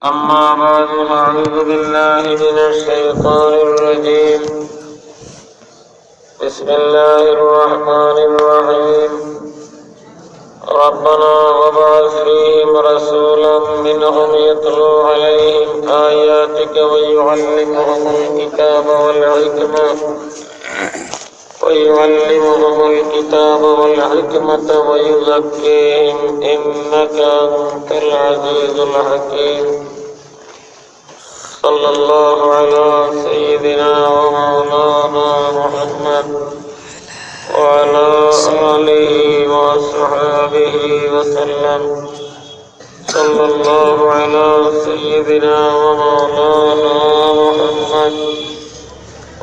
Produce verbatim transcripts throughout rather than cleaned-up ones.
أما بعد، فأعوذ بالله من الشيطان الرجيم. بسم الله الرحمن الرحيم. ربنا وابعث فيهم رسولا منهم يتلو عليهم آياتك ويعلمهم الكتاب والحكمة، ويعلمهم الكتاب والحكمة ويزكيهم إنك أنت العزيز الحكيم. صلى الله على سيدنا ومولانا محمد وعلى آله وصحبه وسلم. صلى الله على سيدنا ومولانا محمد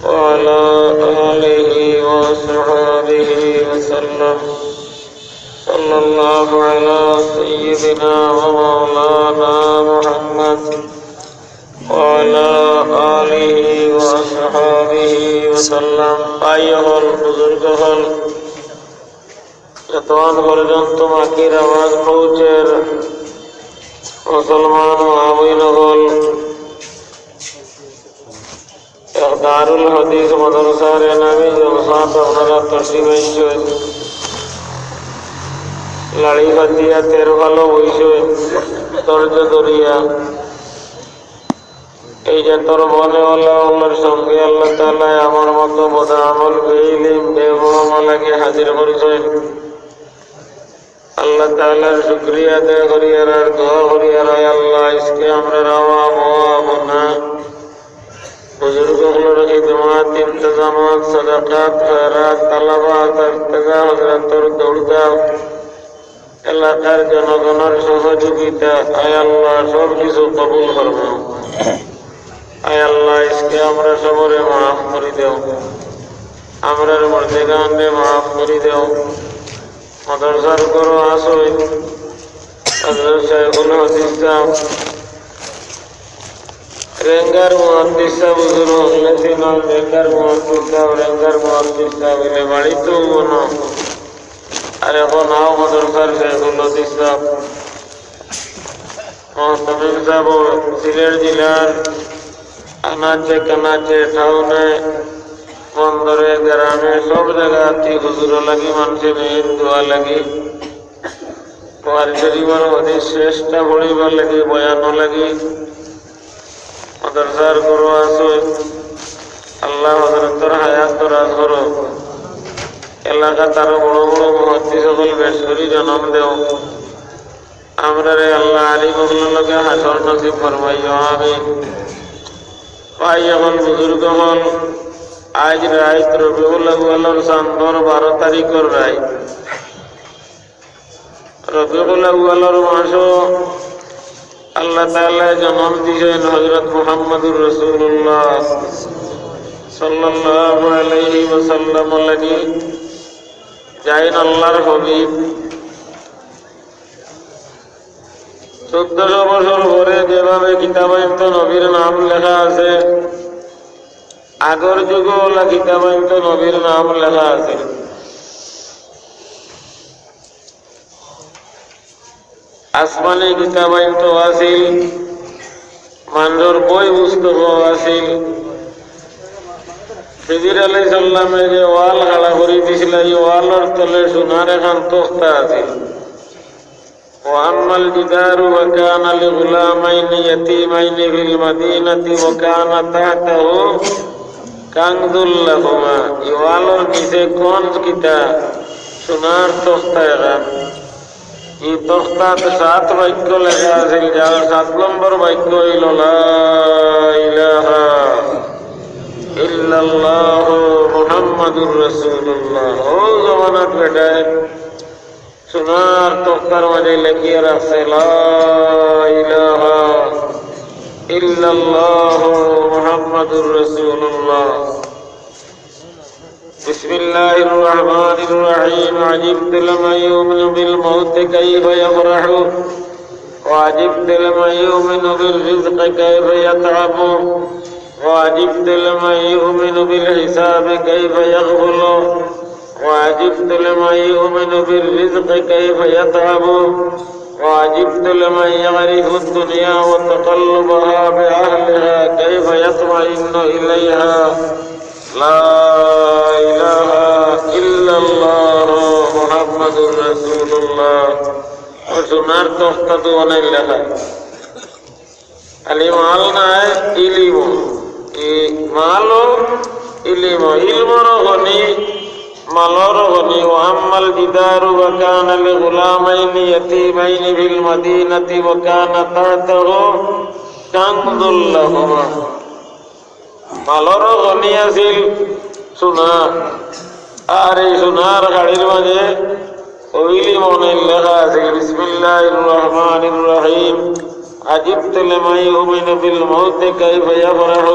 وعلى آله وصحبه وسلم. صلى الله على سيدنا ومولانا محمد وعلى آله وصحبه وسلم. ভাই অকল, বুজুর্গ অকল, যতক্ষণ পর্যন্ত মাইকের আওয়াজ পৌঁছের, মুসলমান মা বইন অকল, এক দারুল হাদিস মাদ্রাসার এনামি জলসাত আপনারা তশরিফ আনছইন। লাড়ি ফাতিয়া তেরো ভালো বইছইন, ধৈর্য ধরিয়া। এই যে তোর মনে হলো আল্লাহর সঙ্গে আল্লাহ তাআলা আমার মতো বদ আমল বেইলিম বেগরমা লাগে হাজির করছইন। আল্লাহ তাআলার শুকরিয়া আদায় করিয়ার আর দোয়া করিয়ার, আয় আল্লাহ, আজকে আমরার আওয়াম ও আবনা, বুজুর্গ অকলর খিদমত, ইন্তেজামত, সদাকাত, খয়রাত, তালাবাত, ইর্তেজা হজরতর দৌড়দাপ, এলাকার জনগণর সহযোগিতা, আয় আল্লাহ, সব কিছু কবুল ফরমাও। আয় আল্লাহ, আজকে আমরা সবরে মাফ করি দেও, আমরার মুর্দেগানরে মাফ করি দেও। মাদ্রাসার ঘরো আছইন হযরত শাইখুল হাদিস সাহেব, রেঙ্গার মুহাদ্দিস সাহেব, হুজুর হজরত ইমাম রেঙ্গার মুহাদ্দিস সাহেব, রেঙ্গার মুহাদ্দিস সাহেব, এনে বাড়িত মনো। আর এখন আও মাদ্রাসার শাইখুল হাদিস সাহেব, মুহতামিম সাহেব, সিলেট জেলার আনাচে কানাচে, টাউনে, বন্দরে, গ্রামে, সব জাগাত হুজুরর লাগি মানষে নেইন দোয়া লাগি। কুরআন শরীফর হাদিস শেষটা পড়িবার লাগি, বয়ানর লাগি। মাদ্রাসার ঘরো আছইন, আল্লাহ হজরতর হায়াত দরাজ করো। এলাকাত আরো বড় বড় মুহাদ্দিস অকল বেশ করি জন্ম দেও। আমরারে আল্লাহ আলিম অকলর লগে হাশর নসিব ফরমাইও, আমিন। ভাই অকল, বুজুর্গ অকল, আইজ রাইত রবিউল আউয়ালর চান্দর বারো তারিখর রাইত। রবিউল আউয়ালর মাসো আল্লাহ তাআলায় জন্ম দিছইন হযরত মুহাম্মদুর রাসূলুল্লাহ সাল্লাল্লাহু আলাইহি ওয়াসাল্লাম লাগি, যাইন আল্লাহর হাবিব। চোদ্দশো বছর পরে যেভাবে কিতাবাইন্তো নবীর নাম লেখা আছে, আগর যুগও অলা কিতাবাইন্তো নবীর নাম লেখা আছে। আসমানি কিতাবাইন্তো আছিল, মানষর বই পুস্তকও আছিল। খিজির আলাইহিস সালামে যে ওয়াল খাড়া করি দিছিলা, ই ওয়ালর তলে সোনার একখান তখতা আছিল। وأما الجدار فكان لغلامين يتيمين في المدينة وكان تحته كنز لهما। ই ওয়ালর নিচে কনজ কিতা? সোনার তখতা একখান। ই তখতাত সাত বাক্য লেখা আছিল, যার সাত নম্বর বাক্য অইলো, لا إله إلا الله محمد رسول الله। অউ জমানাত বেটায় সোনার তখতার মাঝে লেখিয়া রাখছে, لا إله إلا الله محمد رسول الله। بسم الله الرحمن الرحيم. عجبت لمن يؤمن بالموت كيف يفرح، وعجبت لمن يؤمن بالرزق كيف يتعب، وعجبت لمن يؤمن بالحساب كيف يغفل، وعجبت لمن يؤمن بالرزق كيف يتعب. وعجبت لمن يعرف الدنيا وتقلبها بأهلها كيف يطمئن إليها. لا إله إلا الله محمد رسول الله. ও সোনার তখতা তো অনেক লেখা। খালি মাল নায়, ইলিমও। ই মালও, ইলিমও। ইলমরও খনি, মালরও খনি। وأما الجدار فكان لغلامين يتيمين في المدينة وكان تحته كنز لهما. মালরও খনি আছিল সোনা, আর এই সোনার খাড়ির মাঝে ওই ইলিমর লেখা আছে, بسم الله الرحمن الرحيم. عجبت لمن يؤمن بالموت كيف يفرح،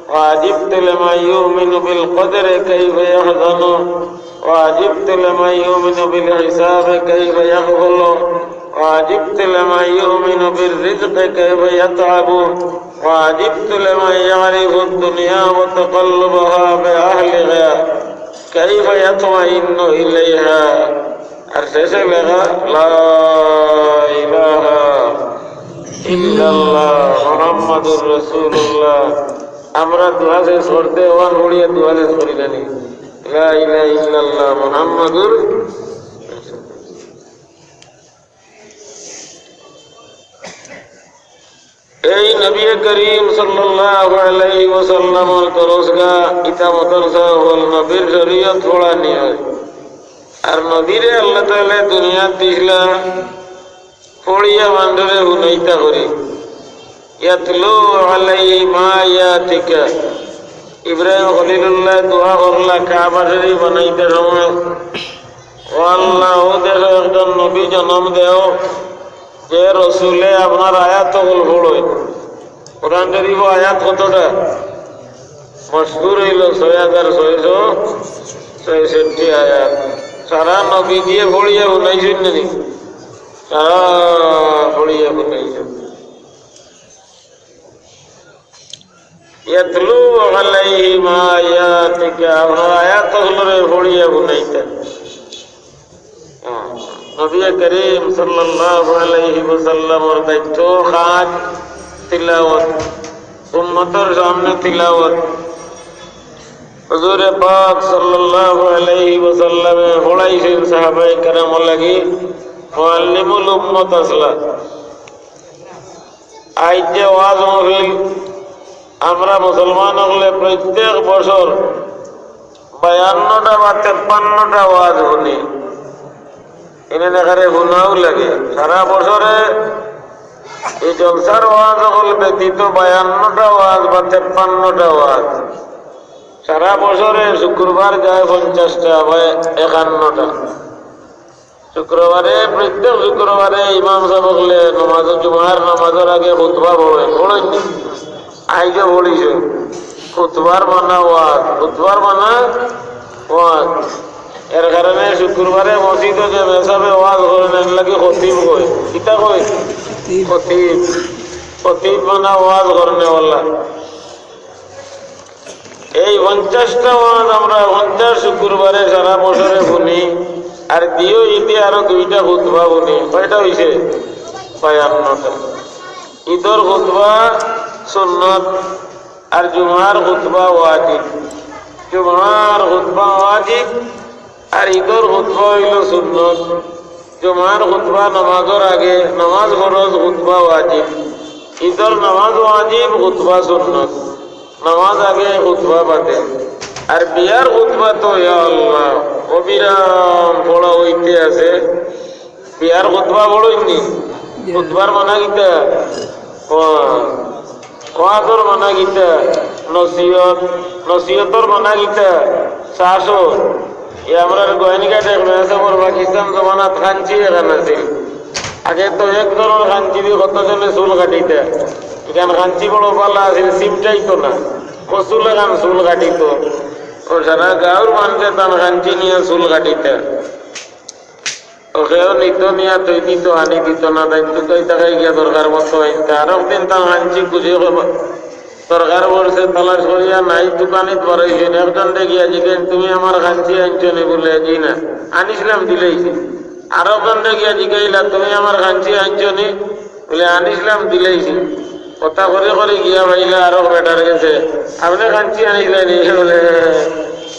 وعجبت لمن يؤمن بالقدر كيف يحزن، وعجبت لمن يؤمن بالحساب كيف يغفل، وعجبت لمن يؤمن بالرزق كيف يتعب، وعجبت لمن يعرف الدنيا وتقلبها بأهلها كيف يطمئن إليها. আর শেষে লেখা, لا إله إلا الله محمد رسول الله। আমরা দোয়া শেষ করতে ওয়ান পড়িয়া দোয়া শেষ করি জানি, لا إله إلا الله محمد। এই নবী করিম সাল্লাল্লাহু আলাইহি ওয়াসাল্লামর দরসগা, ইতা মাদ্রাসা অকল, নবীর শরীয়ত পড়ানি অয়। আর নবীরে আল্লাহ তাআলা দুনিয়াত দিছলা পড়িয়া মানষরে হুনাইতা করি। يتلو عليهم آياتك। ইব্রাহিম খলিলুল্লাহ দোয়া করলা কাবা শরীফ বানাইতে সময়, ও আল্লাহ, ও দেশো একজন নবী জন্ম দেও, যে রসুলে আপনার আয়াত অকল পড়ইন। কোরআন শরীফো আয়াত কতটা? মশহুর অইলো ছয় হাজার ছয়শো ছয়ষট্টি আয়াত। সারা নবী দিয়ে পড়িয়া হুনাইছইন না নি? সারা পড়িয়া হুনাইছইন। يتلو عليهم آياتك, আপনার আয়াত অকলরে পড়িয়া হুনাইতা। নবী করিম সাল্লাল্লাহু আলাইহি ওয়াসাল্লামর দায়িত্ব খাস তিলাওয়াত, উম্মতর সামনে তিলাওয়াত। হুজুরে পাক সাল্লাল্লাহু আলাইহি ওয়াসাল্লামে পড়াইছইন সাহাবায়ে কেরামর লাগি, মুআল্লিমুল উম্মত আছলা। আইজ যে ওয়াজ মাহফিল, আমরা মুসলমান অকলে প্রত্যেক বছর বায়ান্নটা বা তেপ্পান্নটা ওয়াজ হুনি। এনে দেখারে হুনাও লাগে। সারা বছরে এই জলসার ওয়াজ অকল ব্যতীত বায়ান্নটা ওয়াজ বা তেপ্পান্নটা ওয়াজ। সারা বছরে শুক্রবার যায় পঞ্চাশটা বা একান্নটা। শুক্রবারে, প্রত্যেক শুক্রবারে ইমাম সাব অকলে নমাজ, জুমার নমাজর আগে খুতবা পড়ইন, পড়ইন নি? আইজও পড়িছইন। খুতবার মানা ওয়াজ, খুতবার মানা ওয়াজ। এর কারণে শুক্রবারে মসজিদো যে মেসাবে ওয়াজ করইন, এর লাগি খতিব কয়। কিতা কয়? খতিব। খতিব মানা ওয়াজ করনেওয়ালা। এই পঞ্চাশটা ওয়াজ আমরা পঞ্চাশ শুক্রবারে সারা বছরে হুনি, আর দিও ইতে আরো দুইটা খুতবা হুনি। কয়টা অইছে? বায়ান্নটা। ইদর খুতবা সুন্নত, আর জুমার খুতবা ওয়াজিব। জুমার খুতবা ওয়াজিব, আর ইদর খুতবা অইলো সুন্নত। জুমার খুতবা নামাজর আগে, নামাজ ফরজ, খুতবা ওয়াজিব। ইদর নামাজ ওয়াজিব, খুতবা সুন্নত। নামাজ আগে, খুতবা বাদে। আর বিয়ার খুতবা তো, ইয়া আল্লাহ, অবিরাম পড়া অইতে আছে। বিয়ার খুতবা পড়ইন নি? খুতবার মানা কিতা? ওয়াজ। ওয়াজর মানা কিতা? নসিহত। নসিহতর মানা কিতা? শাসন। এ আমরার গোয়াইনঘাট এক মেসাবর পাকিস্তান জমানাত খাঞ্চি এখান আছিল। আগে তো এক ধরনর খাঞ্চি দি কতজনে চুল কাটিতা। ইখান খাঞ্চি বড় ভালা আছিল, চিমটাইতো না। কচু লাখান চুল কাটিতো। ও সারা গাঁওর মানষে তান খাঞ্চি নিয়া চুল কাটিতা। ও কেউ নিত নিয়া থই দিত, আনি দিত না, তাইন তুকাই তাকাই গিয়া দরকার মতো আইতা। আর একদিন তান খাঞ্চি খুঁজি কইবা, দরকার পড়ছে, তালাশ করিয়া নাই, তুকানিত বারইছইন। একজনরে গিয়া জিগাইন, "তুমি আমার খাঞ্চি আনছো নি?" বুলে, "জি না।" "আনিছলাম, দিলাইছি।" আরক জনরে গিয়া জিগাইলা, "তুমি আমার কাঞ্চি আনছো নি?" বুলে, "আনিছলাম, দিলাইছি।" কথা করি করি গিয়া পাইলা আরক বেটার গেছে, "আপনে কাঞ্চি আনিছলা নি?" বুলে,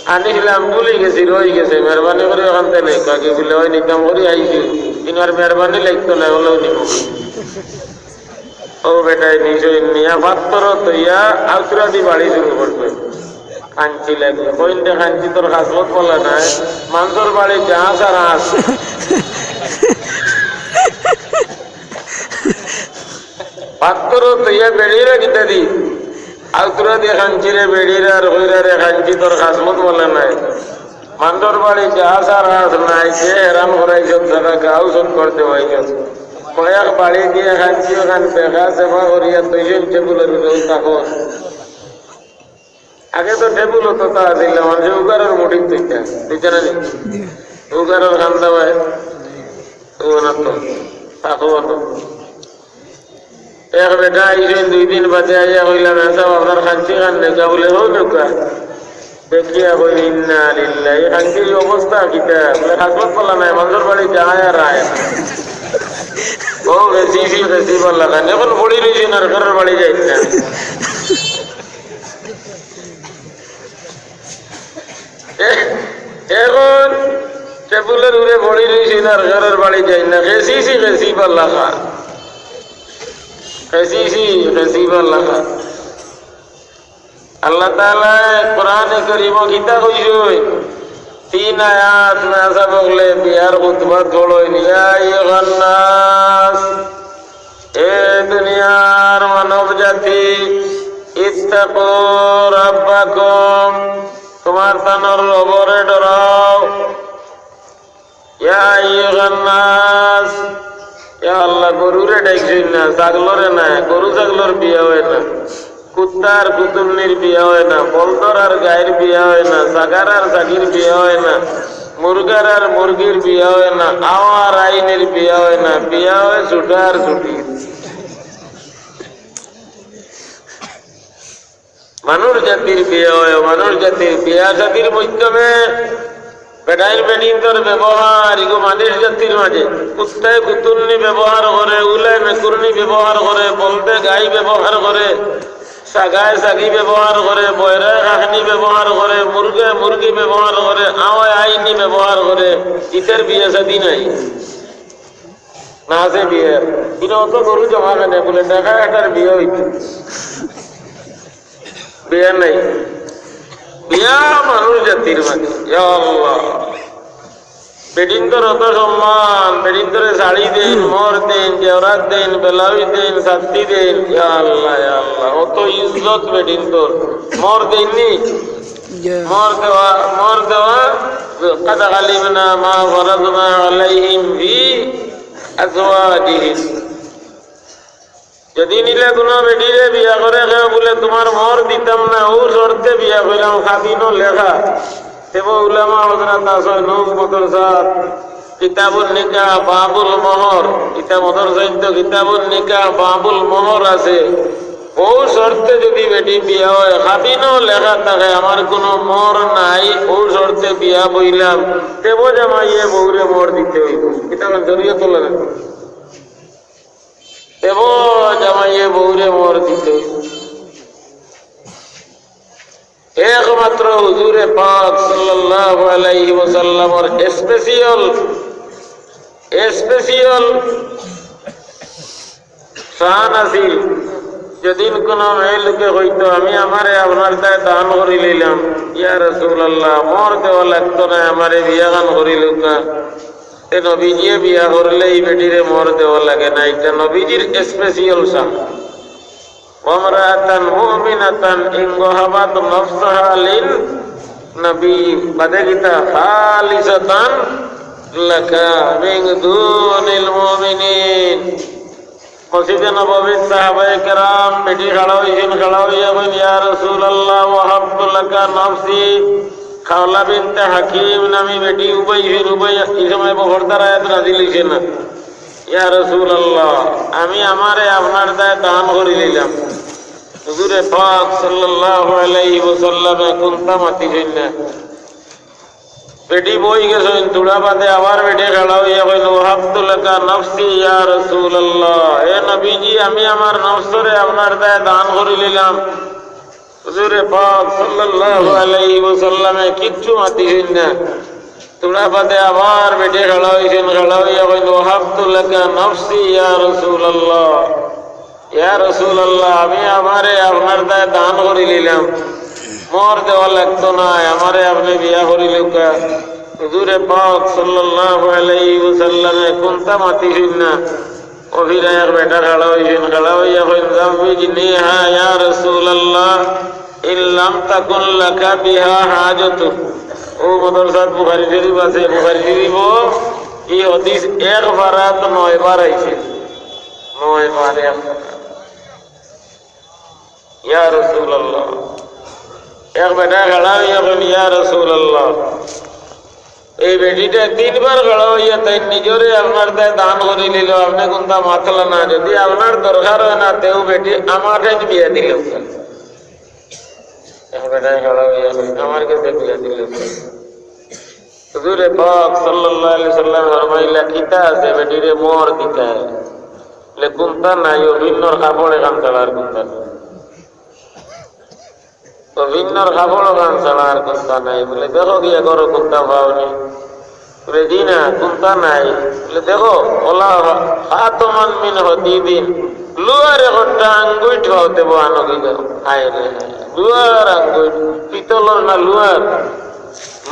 "আনিছলাম, ভুলি গেছি, রই গেছে, মেহরবানি করি অখান থাকি নেউক্কা।" বুলে, "অয় নিতাম করি আইছি, কিন্তু আর মেহরবানি লাগতো নায়, অলাউ নিমু।" অউ বেটায় নিছইন, নিয়া পাত্তর থইয়া আউতরা দি বাড়ি শুরু করছে। কাঞ্চি লাগবে। কইন দে কাঞ্চি, তোর খাসমত ভালা নায়। মানষর বাড়ি যা আস আর আস। পাত্তর থইয়া বেড়িরা কিতা দি? আউতরা দি কাঞ্চিরে বেড়িরা আর কইরা, "রে কাঞ্চি, তোর খাসমত ভালা নায়। মানষর বাড়ি যা আস আর আস নাই, যে হেরান করাইছস, তারা গাউ চক্কর দেওয়াইছস।" কয়েক বাড়ি দিয়া কাঞ্চি অখান বেকা সেবা করিয়া থইছইন টেবুলর উপরে তাকর। আগে তো টেবুল অততা আছিল না, মানষে উগারর মুঠিত থইতা, থইতা না নি? উগারর কান্দা বায়, ও না তো, তাকো না। এক বেটা আইছইন দুই দিন বাদে আইয়া কইলা, "মেসাব, আপনার কাঞ্চি খান নেউক্কা?" বুলে, "অউ নেউক্কা।" দেখিয়া কইন, "ইন্না লিল্লাহ, ই কাঞ্চির ই অবস্থা কিতা?" বুলে, "খাসমত ভালা নায়, মানষর বাড়ি যায় আর আয় না।" ও গেছি, ফি গেছি, ভালা খান। অখন পড়ি রইছইন আর কারোর বাড়ি যাইন না। এ-, অখন টেবুলর উপরে পড়ি রইছইন আর কারোর বাড়ি যাইন না। গেছি, ফি গেছি, ভালা খান। গেছি, ফি গেছি, ভালা খান। আল্লাহ তাআলায় কোরআনে করিমো কিতা কইছইন? তিন আয়াত মেসাব অকলে বিয়ার খুতবাত পড়ইন, "ইয়া আইয়ুহান নাস, এ দুনিয়ার মানব জাতি, ইত্তাকু রাব্বাকুম, তুমার তানর রবরে ডরাও।" ইয়া আইয়ুহান নাস, ইয়া আল্লাহ, গরুরে ডাকছইন না, ছাগলরে না, গরু ছাগলর বিয়া অয় না, কুত্তার কুতুন্নির বিয়া অয় না, বলদর আর গাইর বিয়া অয় না, ছাগার আর ছাগির বিয়া অয় না, মুরগার আর মুরগির বিয়া অয় না, আও আর আইনর বিয়া অয় না, বিয়া অয় ছুটা আর ছুটির। মানুষ জাতির বিয়া অয়, মানুষ জাতির বিয়া শাদির মাধ্যমে বেটাইন বেটিন্তর ব্যবহার, ইগু মানুষ জাতির মাঝে কুত্তায় কুতুন্নি ব্যবহার করে, উলায় মেকুরনি ব্যবহার করে, বলদে গাই ব্যবহার করে, ছাগায় ছাগি ব্যবহার করে, বয়রায় খাকনি ব্যবহার করে, মুরগায় মুরগি ব্যবহার করে, আওয়ায় আইনি ব্যবহার করে, ইতার বিয়া শাদি নাই। না আছে বিয়া। ইনো অত গরু জমা কেনে? বুলে, "দেখা একটার বিয়া অইতো।" বিয়া নাই। বিয়া মানুষ জাতির মাঝে। ইয়া আল্লাহ। বেটিন্তর অত সম্মান, বেটিন্তরে শাড়ি দেইন, মোহর দেইন, জেওরাত দেইন, ব্লাউজ দেইন, ছাতি দেইন। ইয়া আল্লাহ, ইয়া আল্লাহ। অত ইজ্জত বেটিন্তর। মোহর দেইননি? মোহর দেওয়া, মোহর দেওয়া, قد علمنا ما فرضنا عليهم في أزواجهم। যদি নিলে কুনু বেটিরে বিয়া করে কেউ বুলে, "তুমার মোহর দিতাম না, অউ শর্তে বিয়া করিলাম, খাদিনো লেখা।" তেবো উলামা হযরত আছইন, নূর মাদ্রাসাত কিতাবুন নিকাহ বাবুল মোহর, ইতা মাদ্রাসাত তো কিতাবুন নিকাহ বাবুল মোহর আছে। অউ শর্তে যদি বেটি বিয়া অয়, খাদিনো লেখা থাকে, "আমার কুনু মোহর নাই, অউ শর্তে বিয়া বইলাম", তেবো জামাইয়ে বউরে মোহর দিতে অইবো। ইতা শরিয়ত লাগে। তেবো জামাইয়ে বউরে মোহর দিতে অইবো। একমাত্র হুজুরে পাক সাল্লাল্লাহু আলাইহি ওয়াসাল্লামর special, special শান আছিল। যেদিন কুনু মেয়ে লোকে কইতো, "আমি আমারে আপনার দায় দান করি লইলাম, ইয়া রাসূলুল্লাহ, মোহর দেওয়া লাগতো না, আমারে বিয়া খান করি লউক্কা।" তে নবীজিয়ে বিয়া করলে ই বেটিরে মোহর দেওয়া লাগে না, ইটা নবীজির special শান। وامرأة مؤمنة إن وهبت نفسها للنبي, বাদে কিতা? خالصة لك من دون المؤمنين। মসজিদে নববীত সাহাবায়ে কেরাম বেটি খাড়া অইছইন, খাড়া অইয়া কইন, "ইয়া রাসূলুল্লাহ, ওয়াহাবতু লাকা নাফসি।" খাওলা বিনতে হাকিম নামি বেটি উবাই অইছইন, উবাই, ই সময় বহরদার আয়াত নাজিল অইছে না। "ইয়া রাসূলুল্লাহ, আমি আমারে আপনার দায় দান করি লইলাম।" হুজুরে পাক সাল্লাল্লাহু আলাইহি ওয়াসাল্লামে কুন্তা মাতিছইন না। বেটি বই গেছইন, থুড়া বাদে আবার বেটি খাড়া অইয়া কইল, "ওয়াহাবতু লাকা নাফসি ইয়া রাসূলুল্লাহ।" এ নবীজি, আমি আমার নফসরে আপনার দায় দান করি নিলাম। হুজুরে পাক সাল্লাল্লাহু আলাইহি ওয়াসাল্লামে কিচ্ছু মাতিছইন না। থুড়া বাদে আবার বেটি খাড়া অইছইন, খাড়া অইয়া কইল, "ওয়াহাবতু লাকা নাফসি ইয়া রাসূলুল্লাহ।" ইয়া রাসূলুল্লাহ, আমি আমারে আপনার দায় দান করি নিলাম, মোহর দেওয়া লাগতো নায়, আমারে আপনে বিয়া করি লউক্কা। হুজুরে পাক সাল্লাল্লাহু আলাইহি ওয়াসাল্লামে কুন্তা মাতিছইন না। অউ ফিরা এক বেটা খাড়া অইছইন, খাড়া অইয়া কইন, "যাওইজনিহা ইয়া রাসূলুল্লাহ, ইন লাম তাকুন লাকা বিহা হাজাতুন।" অউ মাদ্রাসাত বুখারী শরীফ আছে, বুখারী শরীফো ই হাদিস এক পারাত নয় বার আইছে। নয় বার এক পারাত। ইয়া রাসূলুল্লাহ। এক বেটা খাড়া অইয়া কইল, "ইয়া রাসূলুল্লাহ।" এই বেটিটা তিনবার খাড়া অইয়া তাইন নিজরে আপনার দায় দান করি নিল, আপনে কুন্তা মাতলা না, যদি আপনার দরকার অয় না, তেউ বেটি আমার ঠাইত বিয়া দিল। এক বেটায় খাড়া অইয়া কইল, "আমার গেছে বিয়া দিল।" হুজুরে পাক সাল্লাল্লাহু আলাইহি সাল্লাম ফরমাইলা, "কিতা আছে, বেটিরে মোহর দিতা?" বলে, "কুন্তা নাই, অউ ভিন্নর কাপড় এখান ছাড়া আর কুন্তা নাই। অউ ভিন্নর কাপড় এখান ছাড়া আর কুন্তা নাই।" বলে, "দেখো গিয়া ঘরো কুন্তা পাওনি।" বলে, "জি না, কুন্তা নাই।" বলে, "দেখো, ওলা খাতামান মিন হাদিদিন, লুয়ার একটা আঙ্গুইঠ পাওতে বো আনগি যাও।" হায় রে হায়, লুয়ার আঙ্গুইঠ, পিতলর না লুয়ার?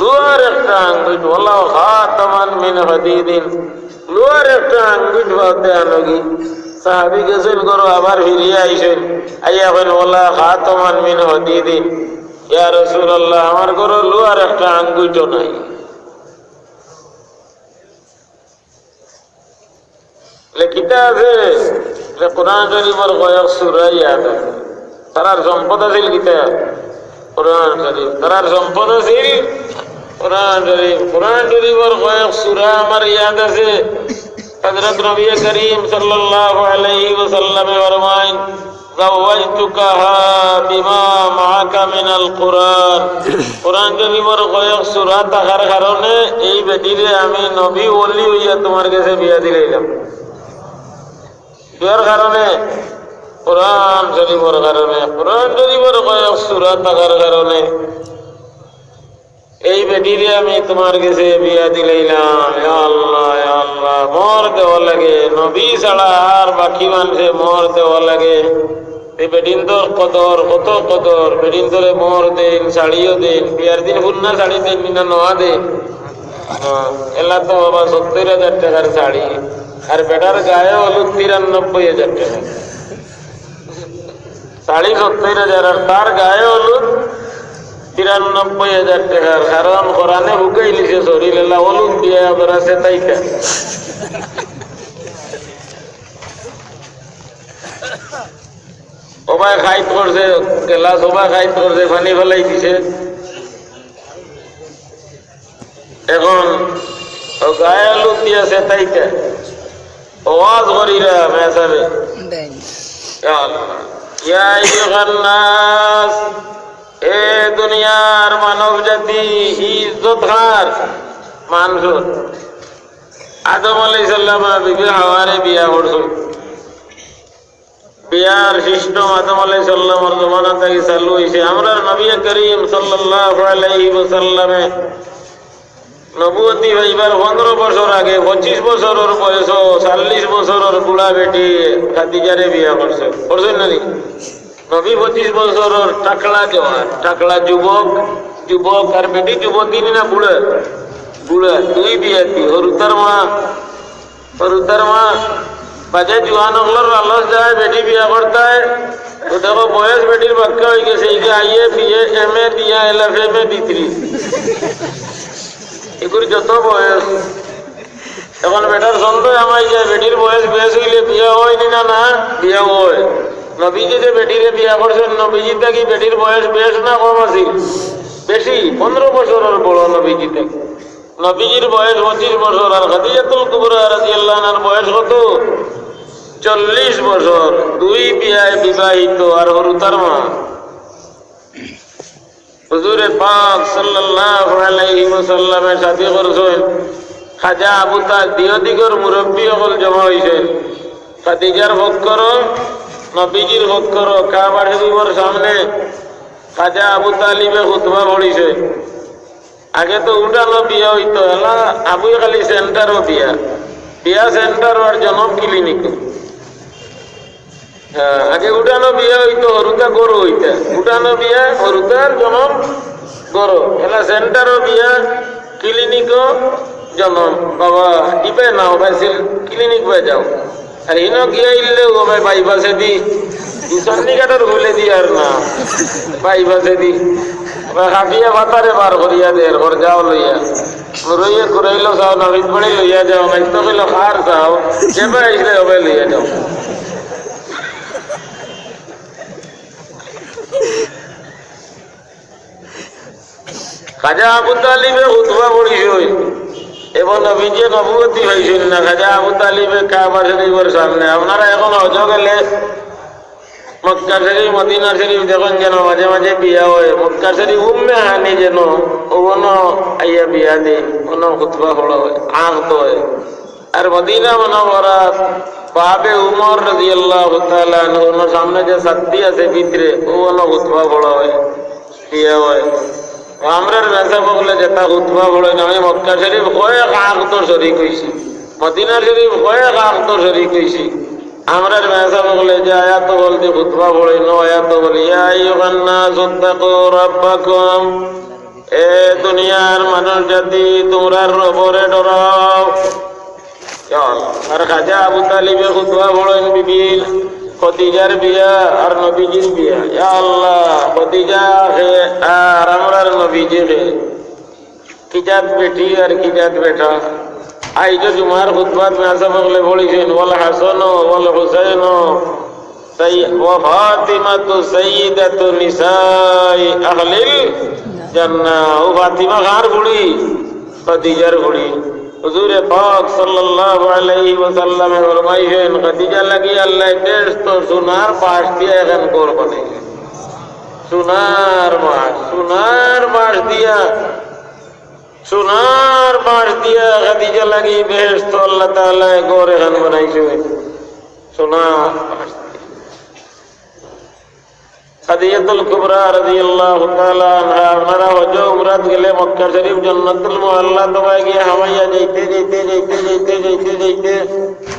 লুয়ার একটা আঙ্গুইঠ, ওলা খাতামান মিন হাদিদিন, লুয়ার একটা আঙ্গুইঠ পাওতে আনগি। সাহাবী গেছইন ঘরো, আবার ফিরিয়া আইছইন, আইয়া কইন, "ওলা খাতামান মিন হাদিদিন, ইয়া রাসূলুল্লাহ, আমার ঘরো লুয়ার একটা আঙ্গুইঠও নাই।" বলে, "কিতা আছে?" বলে, "কোরআন শরীফর কয়েক সূরা ইয়াদ আছে।" তারার সম্পদ আছিল কিতা? কোরআন শরীফ। তারার সম্পদ আছিল কোরআন শরীফ। কোরআন শরীফর কয়েক সূরা আমার ইয়াদ আছে। হযরত নবী করিম সাল্লাল্লাহু আলাইহি ওয়াসাল্লামে ফরমাইন, "যাওয়াজতুকাহা বিমা মাআকা মিনাল কুরআন।" কোরআন শরীফর কয়েক সূরা থাকার কারণে এই বেটিরে আমি নবী ওলি অইয়া তুমার গেছে বিয়া দিলাইলাম। কিতার কারণে? কোরআন শরীফর কারণে। কোরআন শরীফর কয়েক সূরা থাকার কারণে এই বেটিরে আমি তুমার গেছে বিয়া দিলাইলাম। ইয়া আল্লাহ, ইয়া আল্লাহ, মোহর দেওয়া লাগে। নবী ছাড়া আর বাকি মানষে মোহর দেওয়া লাগে। এই বেটিন্তর কদর, কত কদর। বেটিন্তরে মোহর দেইন, শাড়িও দেইন। বিয়ার দিন হুন্না শাড়ি দেইন, না নয়া দেইন। হ্যাঁ, এলা তো বাবা সত্তইর হাজার টেকার শাড়ি। আর বেটার গায়ে হলুদ তিরানব্বই হাজার টেকা। শাড়ি সত্তইর হাজার আর তার গায়ে হলুদ তিরানব্বই হাজার টেকার, কারণ কোরআনে হুকাইলিছে শরীর এলা হলুদ দিয়া ওরা সেতাইতা। ওবায় খাইত করছে, গেলাস ওবায় খাইত করছে, পানি ফালাই দিছে। এখন ও গায়ে হলুদ দিয়া সেতাইতা। ওয়াজ করিরা মেসাবে। ইয়া আল্লাহ। ইয়া আইয়ুহান নাস, এ দুনিয়ার মানব জাতি, ইজ্জত কার? মানুষর। আদম আলাইহিস সালাম আর বিবি হাওয়ারে বিয়া করছইন। বিয়ার সিস্টেম আদম আলাইহিস সালামর জমানা থাকি চালু অইছে। আমরার নবী করিম সাল্লাল্লাহু আলাইহি ওয়াসাল্লামে নবুয়তি পাইবার পনেরো বছর আগে, পঁচিশ বছরর বয়সো, চল্লিশ বছরর বুড়া বেটি খাদিজারে বিয়া করছইন। করছইন না নি? নবী পঁচিশ বছরর টাকলা জওয়ান, টাকলা যুবক, যুবক আর বেটি যুবতী নি না বুড়া? বুড়া, দুই বিয়াতি, হরুতার মা, হরুতার মা, বাদে জুয়ান অকলর লালচ যায়, বেটি বিয়া করতায়। তো দেখো, বয়স বেটির বাক্কা অইগেছে, ইগা আইএ, বিএ, এমএ দিয়া, এলা প্রেমে বিতরি। এগুর যত বয়স, এখন বেটার সন্দেহ আমাই যায়, বেটির বয়স বেশ অইলে বিয়া অয় নি না, না? বিয়া অয়। নবীজি যে বেটিরে বিয়া করছইন, নবীজি থাকি বেটির বয়স বেশ না কম আছিল? বেশি, পনেরো বছরর বড় নবীজি থাকি। নবীজির বয়স পঁচিশ বছর, আর খাদিজাতুল কুবরা রাদিয়াল্লাহু আনহার বয়স কত? চল্লিশ বছর। দুই বিয়ায় বিবাহিত, আর হরুতার মা। হুজুরে পাক সাল্লাল্লাহু আলাইহি ওয়াসাল্লামে শাদী করছইন। খাজা আবু তালিব, দিও দিগর মুরব্বি অকল জমা অইছইন। খাদিজার পক্ষর, নবীজির পক্ষর, কাবা শরীফর সামনে খাজা আবু তালিবে খুতবা পড়িছইন। আগে তো উঠানো বিয়া অইতো, এলা আবুই খালি সেন্টারো বিয়া। বিয়া সেন্টারো আর জনম ক্লিনিকো। হ্যাঁ, আগে উঠানো বিয়া অইতো, হরুতা গরো অইতা। উঠানো বিয়া, হরুতার জনম গরো। এলা সেন্টারো বিয়া, ক্লিনিকো জনম। বাবা, ইবে না, ওবায় সিল-, ক্লিনিক বায় যাও। আর হিনো গিয়া ইল্লে ওবায় বাইপাসেদি, ই সন্নিঘাটর ফুলেদি আর না, বাইপাসেদি। ওবায় হাফিয়া ফাতারে বার করিয়া দের, ঘর যাও লইয়া। মুরইয়ে কুড়াইলো চাও, নাপিত বাড়ি লইয়া যাও, নাইতো কইলো খার চাও, যেবায় আইলে ওবায় লইয়া যাও। খাজা আবু তালিবে খুতবা পড়িছইন। এবার নবীজিয়ে নবুয়তি পাইছইন না, খাজা আবু তালিবে কাবা শরীফর সামনে। আপনারা এখন হজো গেলে মক্কা শরীফ, মদিনা শরীফ দেখইন যেন মাঝে মাঝে বিয়া অয়। মক্কা শরীফ উম্মে হানি যেন, অনো আইয়া বিয়া দেইন, অনো খুতবা পড়া অয়, আকদ অয়। আর মদিনা মুনাওয়ারাত বাবে উমর রাদিয়াল্লাহু তাআলা আনহু, অনো সামনে যে ছাত্তি আছে ভিতরে, অনো খুতবা পড়া অয়, বিয়া অয়। ও আমরার মেসাব অকলে যেতা খুতবা পড়ইন, আমি মক্কা শরীফ কয়েক আকদো শরিক অইছি, মদিনা শরীফ কয়েক আকদো শরিক অইছি। আমরার মেসাব অকলে যে আয়াত অকলদি খুতবা পড়ইন, অউ আয়াত অকল, ইয়া আইয়ুহান নাসু ইত্তাকু রাব্বাকুম, এ দুনিয়ার মানুষ জাতি, তুমরার রবরে ডরাও। ইয়া আল্লাহ। আর খাজা আবু তালিবে খুতবা পড়ইন বিবির, খদিজার বিয়া আর নবীজির বিয়া। ইয়া আল্লাহ, খদিজা কে আর আমরার নবীজি কে। কি জাত বেটি আর কি জাত বেটা। আইজ জুমার খুতবাত মেসাব অকলে পড়িছইন, ওয়াল হাসান ওয়াল হুসাইন সাই-, ওয়া ফাতিমাতু সাইয়্যিদাতু নিসাই আহলিল জান্নাহ। অউ ফাতিমা কার ফুড়ি? খদিজার ফুড়ি। হুজুরে পাক সাল্লাল্লাহু আলাইহি ওয়াসাল্লামে ফরমাইছইন, খদিজা লাগি আল্লায় বেহেস্তো সোনার ফার্শ দিয়া এখান ঘর বানাইছইন। সোনার ফার্শ, সোনার ফার্শ দিয়া, সোনার ফার্শ দিয়া খদিজা লাগি বেহেস্তো আল্লাহ তাআলায় ঘর এখান বানাইছইন। সোনার ফার্শ দিয়া। খাদিজাতুল কুবরা রাদিয়াল্লাহু তাআলা আনহা, আপনারা হজ উমরাত গেলে মক্কা শরীফ জান্নাতুল মুআল্লাত অবায় গিয়া হামাইয়া যাইতে, যাইতে, যাইতে, যাইতে, যাইতে, যাইতে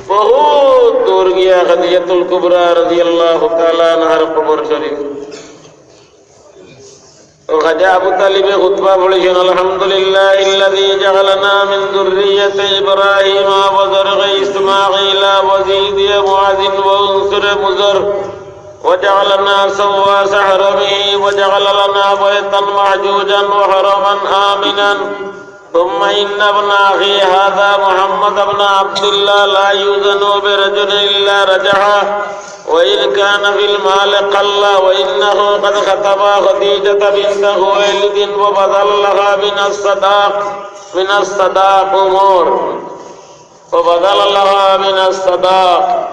বহুত দূর গিয়া খাদিজাতুল কুবরা রাদিয়াল্লাহু তাআলা আনহার কবর শরীফ। ও খাজা আবু তালিবে খুতবা পড়িছইন, আলহামদুলিল্লাহিল্লাযী জাআলানা মিন যুররিয়াতি ইব্রাহিমা ওয়া যারগি ইসমাঈলা ওয়া জি মুআজিন ওয়া উনসুরে মুজর। وجعلنا سواس حرمه وجعل لنا بيتا محجوجا وحرما آمنا. ثم إن ابن أخي هذا محمد بن عبد الله لا يوذن برجل إلا رجح، وإن كان في المال قل، وإنه قد خطب خديجة بنت خويلد وبذل لها من الصداق، من الصداق مهر. وبذل لها من الصداق।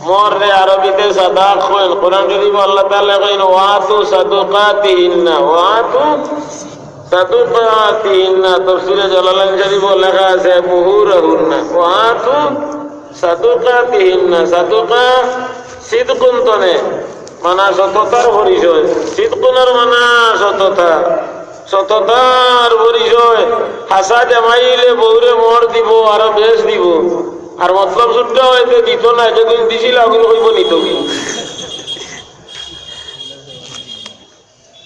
মোহররে আরবিতে সাদাক কইন। কোরআন শরীফো আল্লাহ তাআলা কইন, "ওয়াতু সাদুকাতিহিন্না, ওয়াতু সাদুকাতিহিন্না।" তাফসীরে জালালাইন শরীফো লেখা আছে, "মুহুরাহুন্না, ওয়াতু সাদুকাতিহিন্না।" সাদুকা সিদকুন তনে, মানা সততার পরিচয়। সিদকুনর মানা সততা। সততার পরিচয়। হাছা জামাই অইলে বউরে মোহর দিবো, আরো বেশ দিবো। আর মতলব ছুট্টা অইলে দিতো না, যেগুন দিছিল অগুন কইবো নিতো কি।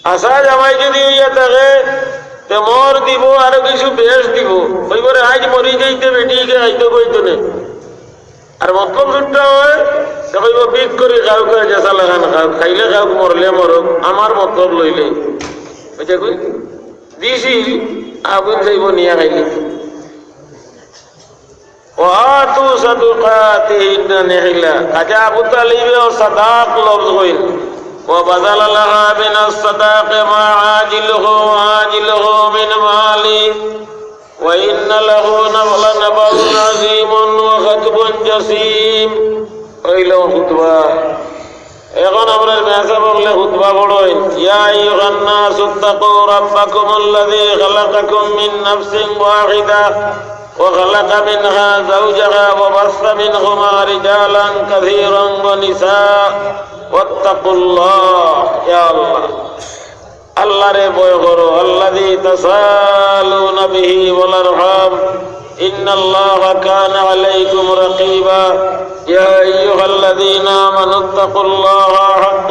হাছা জামাই যুদি অইয়া থাকে, তে মোহর দিবো, আরো কিছু বেশ দিবো। কইবো রে, আইজ মরি যাইতে বেটিকে আইতো কইতো নে। আর মতলব ছুট্টা অয়, তে কইবো, "ভিক করি খাউক, যেছা লাখান খাউক, খাইলে খাউক, মরলে মরুক, আমার মতলব লইলে।" বুঝছো কই? দিছি, আগুন খাইবো, নিয়া খাইলে। "ওয়াতু সাদুকাতিহিন্না নিহিলা।" খাজা আবু তালিবেও সাদাক লফজ কইন। "ওয়া বাযালা লাহা মিনাস সাদাকি মা আজিলুহু ওয়া আজিলুহু মিন মালি।" وإن له لنبأ عظيم وخطب جسيم। অইলো খুতবা। এখন আমরা মেসাব অকলে খুতবা পড়ইন, يا أيها الناس اتقوا ربكم الذي خلقكم من نفس واحدة وخلق منها زوجها وبث منهما رجالا كثيرا ونساء واتقوا الله. ইয়া আল্লাহ, আল্লাহরে ভয় করো। الذي تساءلون به والأرحام إن الله كان عليكم رقيبا. يا أيها الذين آمنوا اتقوا الله حق